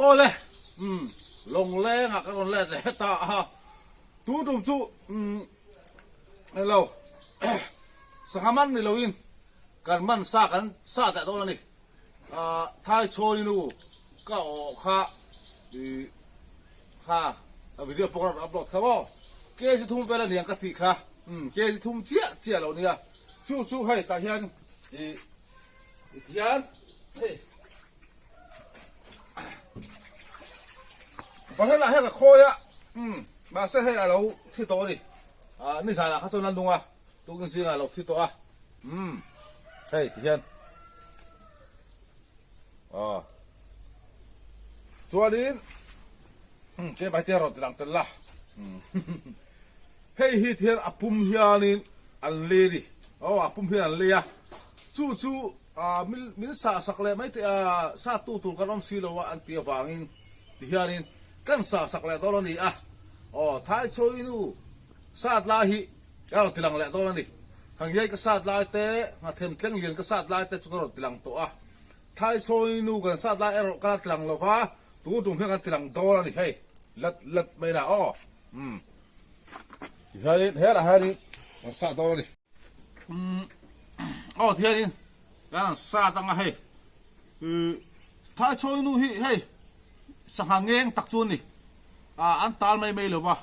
Awle, umm, Lawnglengah ka rawn let leh ta a, tun tum chu, umm, hello, sangha man ni loin kan man sa kan sa dah dawn a ni. Ahh, Thaichhawni nu ka awh kha, ih, kha video pawh ka rawn upload kha maw? Kg thum vel a niang ka tih kha, umm, kg thum chiah chiah lo nia, chu chu hei tah hian, ih, tihian, hei. Barrel ah hian ka khawi a umm mahse hei a lo thi tawh a ni ah nizanah kha chuan a nung a tukin zingah a lo thi tawh a umm hei ti hian aw chuanin umm tlem ai te rawn ti lang tel la umm hei hi ti hian a pum hianin an lei a ni aw a pum hian an lei a chu chu. Aaa min sah sak leh mai teh a, sat tu tur kan awm si lo a an tih avangin ti hianin kan sah sak leh dawn a ni a, aw Thaichhawi nu sat lai hi ka rawn tilang leh dawn a ni. Khangiai ka sat lai te, Nghathem tleng lian ka sat lai te chu ka rawn tilang tawh a, Thaichhawi nu kan sat lai erawh ka la tilang lo va, tun tum hian kan tilang dawn a ni hei, lat lat mai na aw, umm ti hianin helah hianin kan sat dawn a ni. Umm aw thianin kan han sat anga hei ih Thaichhawi nu hi hei sangha ngeng tak chu a ni ah an tal mai mai lova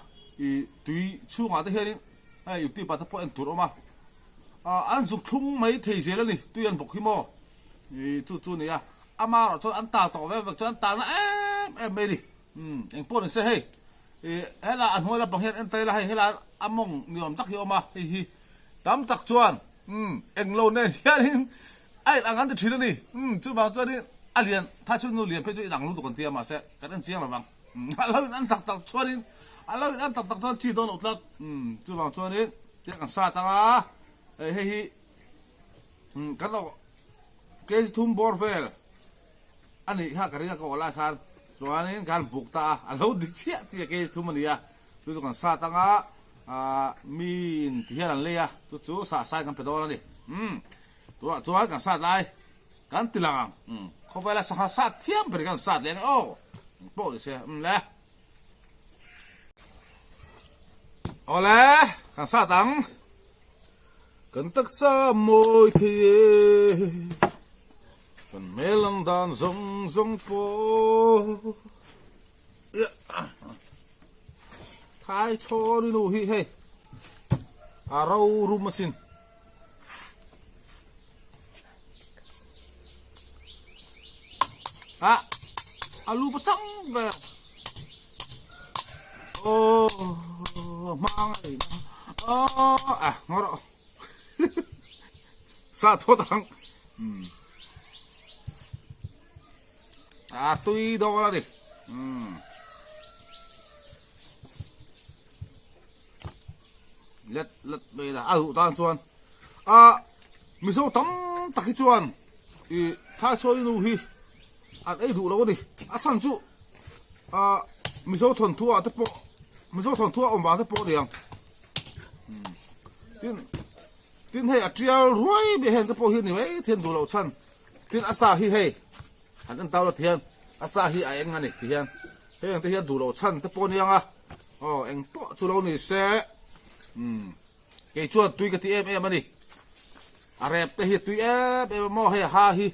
ih tui chhungah te hianin hei youtube ah te pawh en tur a awm a ah an zuk thlung mai thei zel a ni tui an bawk hi maw ih chu chu a ni a ama erawh chuan an tal tawh vek vek chuan an talna em em mai a ni umm engpawh ni se hei Ih helai a hnuai lampang hian en ta ila hei helai a mawng ni awm tak hi a awm a hei hi tam tak chuan umm englo nen hianin a in ang an ti thin a ni umm chuvang chuanin a lian thaichhun nu lian phei chu inang lutuk an ti a mahse kan en chiang lovang umm a lo in an tak tak chuanin a lo in an tak tak chuan chi dawn loh tlat umm chuvang chuanin tiang kan sat anga hei hi umm kan lo kg thum bawr vel. A nih kha ka ring a ka aw lai khan chuanin kan buk ta a, a lo dik chiah tih a case thum a ni a, chu chu kan sat anga aah miin ti hian an lei a, chu chu sah sai kan pe dawn a ni. Umm tunah chuan kan sat lai kan ti lang ang, umm khawvela sangha sat thiam ber kan sat leh ang e aw, engpawh ni se umm le. Awle kan sat ang. Kan taksa mawi thei e, kan hmel ang dan zawng zawng pawh Thai chhawn i nu hi hei a ro rum asin. A a lu va chang ve. Aw hmang a in a aw a ngaw rawh sa thawt ang umm a tui dawn a ni umm let let mai la a duh tan chuan a mizo tam tak hi chuan ih thachawi nu hi an ei duh lo a ni a chhan chu ah mizo thawnthu ah te pawh mizo thawnthu a awm vang te pawh a ni ang tin tin hei a tial ruai mai heng te pawh hi a ni mai thei an duh loh chhan tin a sa hi hei han en tau la ti hian a sa hi a eng a ni ti hian heng te hi a duh loh chhan te pawh a ni ang a aw eng pawh chu lo ni se umm. Kei chuan tui ka ti em em a ni. A rep te hi a tui em em a maw hei a ha hi.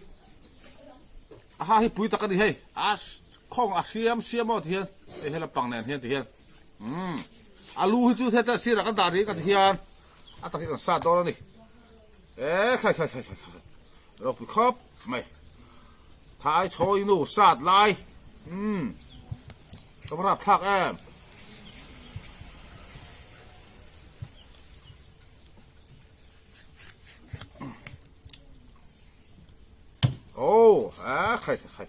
A ha hi pui tak a ni hei. A khawng a hriam siam aw ti hian hei he lampang nen hian ti hian. Umm a lu hi chu heta sirah kan dah rih ka ti hian a tak hi kan sat dawn a ni. E khai khai khai khai khai ropui khawp mai. Thai chhawi nu sat lai. Umm ka va rapthlak em. Oh, a khai khai.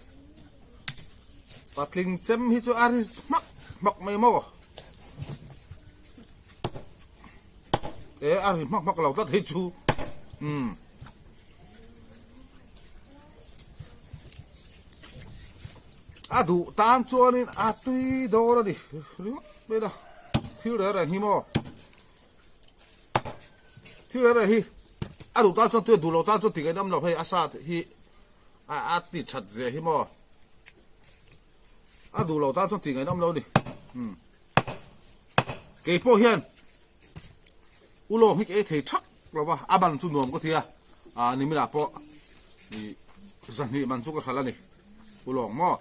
Patling chem hi chu a ri hmak hmak mai maw. E a ri hmak hmak lo tlat hei chu. Um. A duh tan chuanin a tui dawn a ni ringawt mai la thil reng reng hi maw thil reng reng hi a duh tan chuan tui a duh loh tan chuan ti ngaih awm lo hei a sa hi a a ti that zia hi maw. A duh lo tan chuan tih ngaihna awm lo a ni. Umm. Kei pawh hian ulawng hi ka ei thei thak lo va, a man chu nuam ka ti a, ah niminah pawh ih zahnih man chu ka hralh a ni. Ulawng maw?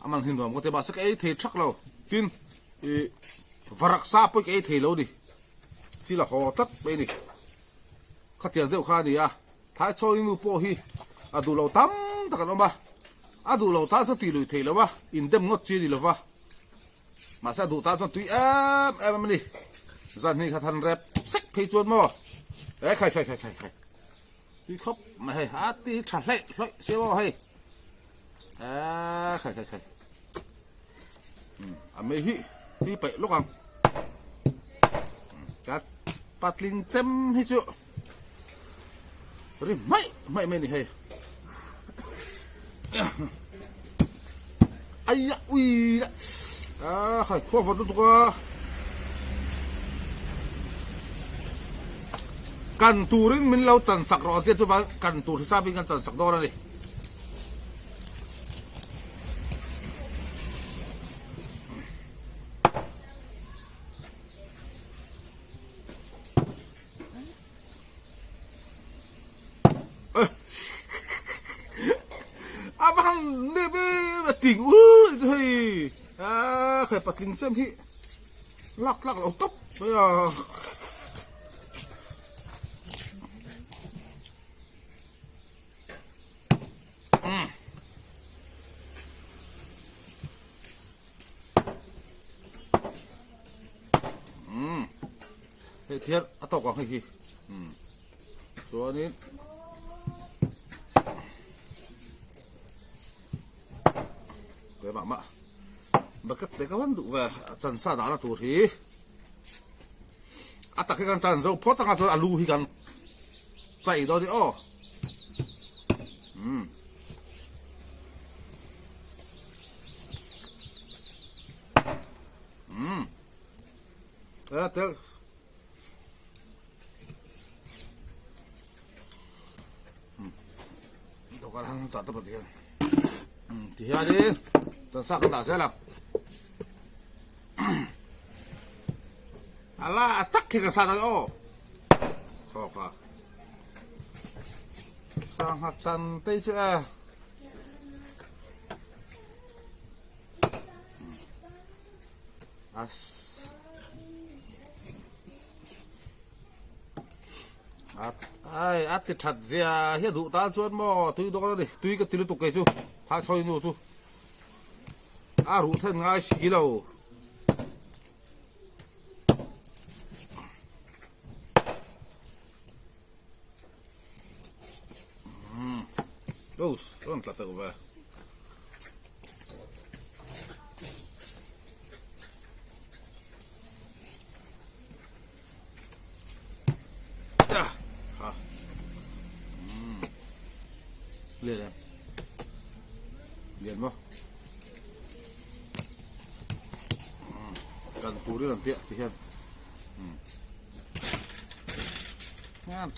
A man hi nuam ka ti a, mahse ka ei thei thak lo. Tin, ih varaksa pawh hi ka ei thei lo a ni. Chil a haw tlat mai a ni. Khatiang deuh kha a ni a. Thaichhawng nu pawh hi a duh lo tam tak an awm a, a duh lo tan chuan tih luih theih lo a, indem ngawt chi a ni lo va, mahse a duh tan chuan tui em em a ni. Zan hnih khat han rep sek phei chuan maw, e khai khai khai khai khai, tui khawp mai hei, a ti hi tha hleih hlawih sia maw hei, e khai khai khai, a mei hi tui paih lawk ang, ka patling chem hi chu. Ri hmaih hmaih mai a ni hei. Aia ui a khai khua vawt lutuk a. Kan turin min lo chan sak rawh tia chuva kan tur hisapin kan chan sak dawn a ni. A va han nep em a ting ul chu hei a khai patling chem hi lak tlak lo tawp mai a. Hei thian a tawk ang hei hi chuanin keimah mah bucket te ka van duh ve a chan sa dahna tur hi a tak hi kan chan zo phawt anga chuan a lu hi kan chai dawn a ni aw. A tel. Dawhkan han dah ta pawh hian ti hianin chuan sa kan dah zel ang. A la a tak khi kan sa dah aw. Khaw kha. Sangha chan te chu e. Ai a ti that zia hi a duh tan chuan maw tui dawn a ni tui ka ti lutuk kei chu thaichhawi nu chu a ruh then ngai si lo. Umm rawn tla teuh ve. Lian em lian maw kan turin an piah ti hian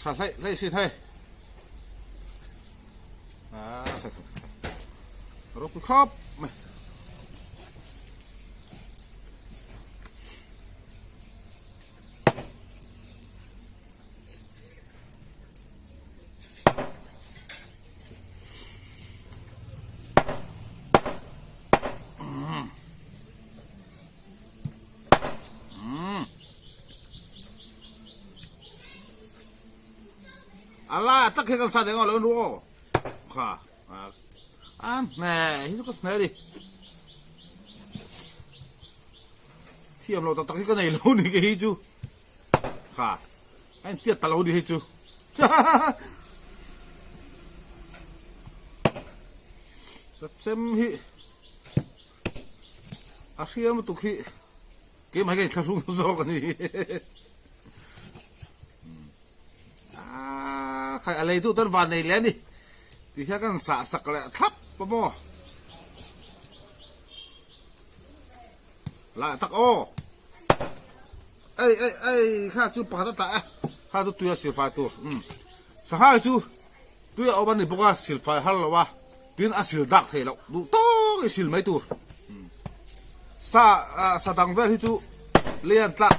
tha hlei hlei si thei Ropui khawp mai. A lai tak hi kan sa deng lo ru aw kha a hne hi chu ka hne ni thiam lo tak tak hi ka nei lo ni ke hi chu kha a in tiat ta lo ni hei chu ka chem hi a hriam lutuk hi keimah hi ka inthlahrung zawk a ni. Aaa khai a lei duh tan van nei leh a ni tih hian kan sah sak leh thlap a maw lah tak aw ei ei ei kha chu pakhat a tah e kha chu tui a silfai tur umm sangha hi chu tui a awm a ni bawk a silfai har lo a tin a sil dak thei loh duh tawp. zawng hi sil mai tur. Sa sa dang vel hi chu lei an tlak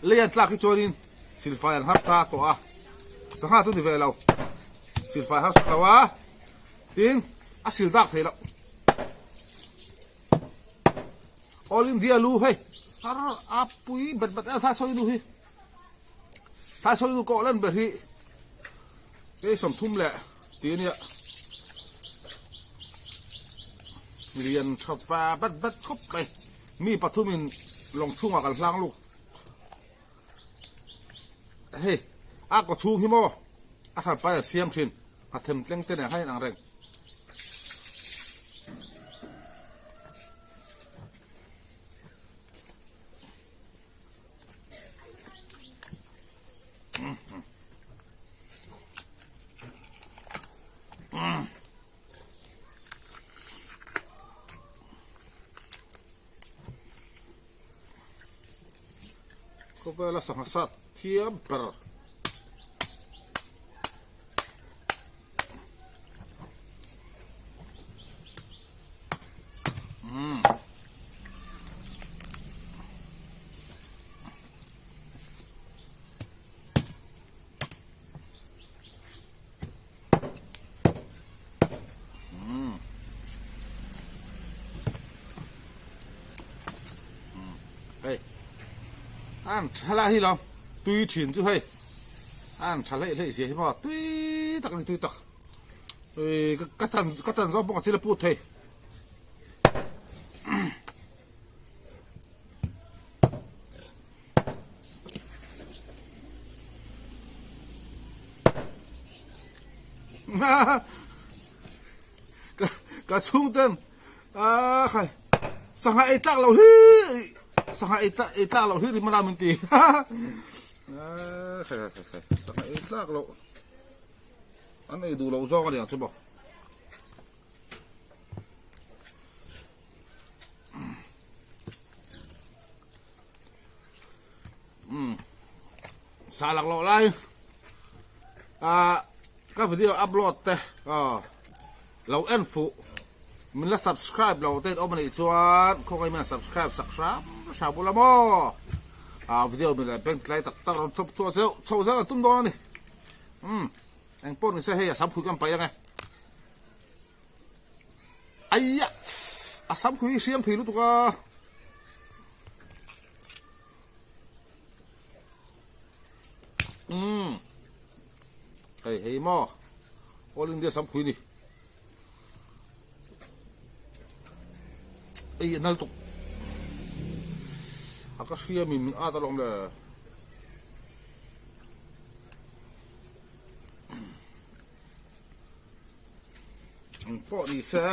lei an tlak hi chuanin silfai an har ta tawh a, sangha chu ni ve lo, silfai har sak lo a, tin a sil dak thei loh. All India lu hei har a pui bet bet em thlai sawi nu hi thlai sawi nu kawh lan ber hi hei 30 leh tih ania lian tha va bat bat khawp mai mi pathumin lawng chhungah kan hlang luk hei a kaw chhung hi maw a hran pai a siam thin a them tleng te nen khan in ang reng. Khawvela sangha sat thiam ber. Hei an tha lai hi lo tui thin chu hei an tha hlei hlei zia hi maw tui tak a ni tui tak ui ka chan ka chan zawng pawh ka chil a put thei. Ka chhung ten a khai sangha ei tlak lo hi sangha ei tlak ei tlak lo hi ri mana min ti a khai khai khai sangha ei tlak lo an ei duh lo zawng a ni ang chu maw. Sa lak loh lai ah ka video upload te lo en fuh min la subscribe lo te awm anih chuan khawngaih hian subscribe sak hram hram ula maw ah video min leh bank tlai tak tak rawn chhawp chhuah zeuh chho zeuh an tum dawn a ni umm engpawh nise hei a sam phui kan paih ang e. Aia a sam khu hi hriam thei lutuk a. Umm hei hei maw All India sam khui ni. Ei a nal tuk a ka hriam in min at alawm le. Ang pawh ni se.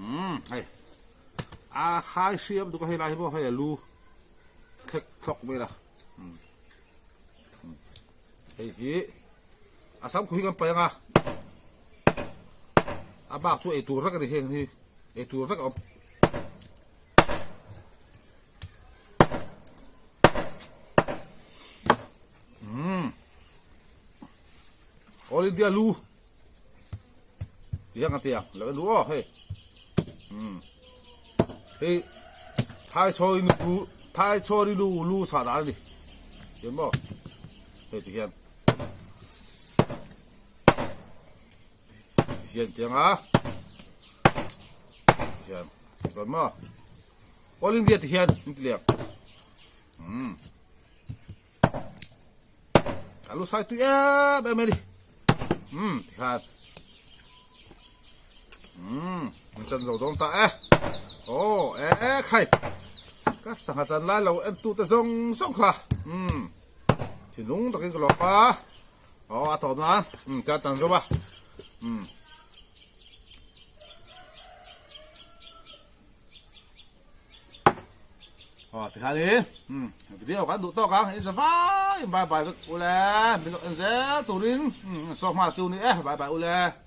Mm. Hei a khai hriam duka hei lai hi maw hei a lu thlek thlawk mai la hei hi a sam khu hi kan paih ang a a bak chu eitur vek a ni heng hi eitur vek a awm. All India lu ti hian ka ti ang lo en duh aw hei hei thai chawi nu thai chawi lu lu sa dan a ni thiam maw hei ti hian ti hian tiang a ti hian chuan maw All India ti hian in ti leh ang umm a lu sai tui em em a ni umm ti khan umm an chan zo dawn ta e aw e khai ka sangha chan lai lo en tu te zawng zawng kha umm. Thinlung takin ka lawm a, aw a tawp nan umm ka chan zo a umm. Aw tikhanin umm video kan duh tawk ang in za vai bye bye vek ule min lo en zel turin umm sawk hma chu ni e bye bye ule.